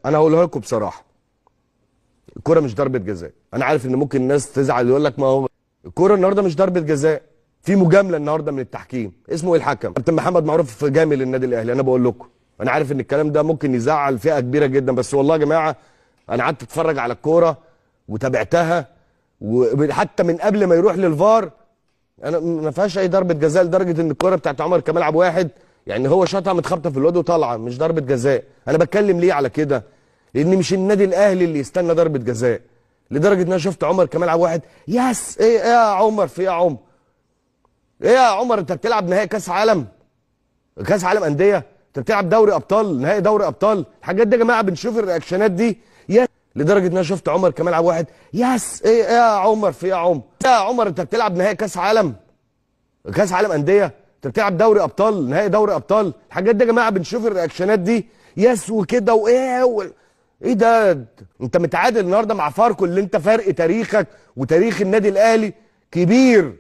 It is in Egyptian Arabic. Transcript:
انا هقولها لكم بصراحة، الكورة مش ضربه جزاء. انا عارف ان ممكن الناس تزعل يقول لك ما هو الكورة النهارده مش ضربه جزاء، في مجاملة النهارده من التحكيم. اسمه ايه الحكم؟ كابتن محمد معروف جامل النادي الاهلي. انا بقول لكم، انا عارف ان الكلام ده ممكن يزعل فئة كبيرة جدا، بس والله يا جماعة انا قعدت اتفرج على الكورة وتابعتها، وحتى من قبل ما يروح للفار انا ما فيهاش اي ضربه جزاء، لدرجة ان الكورة بتاعت عمر كمال عبد الواحد يعني هو شاطها متخبطه في الواد وطالعه، مش ضربه جزاء. انا بتكلم ليه على كده؟ لان مش النادي الاهلي اللي يستنى ضربه جزاء، لدرجة ان انا شفت عمر كمال عبد الواحد yes ايه يا عمر، في ايه يا عمر؟ ايه يا عمر، انت بتلعب نهائي كاس عالم، كاس عالم اندية، انت بتلعب دوري ابطال، نهائي دوري ابطال. الحاجات دي يا جماعة بنشوف ال reactionات دي yes، لدرجة ان انا شفت عمر كمال عبد الواحد yes ايه يا عمر، في ايه يا عمر؟ يا عمر انت بتلعب نهائي كاس عالم، كاس عالم اندية، انت بتلعب دوري ابطال، نهائي دوري ابطال. الحاجات دي يا جماعة بنشوف ال reactionات دي yes وكده وايه ايه ده؟ انت متعادل النهارده مع فاركو اللي انت فرق تاريخك وتاريخ النادي الاهلي كبير.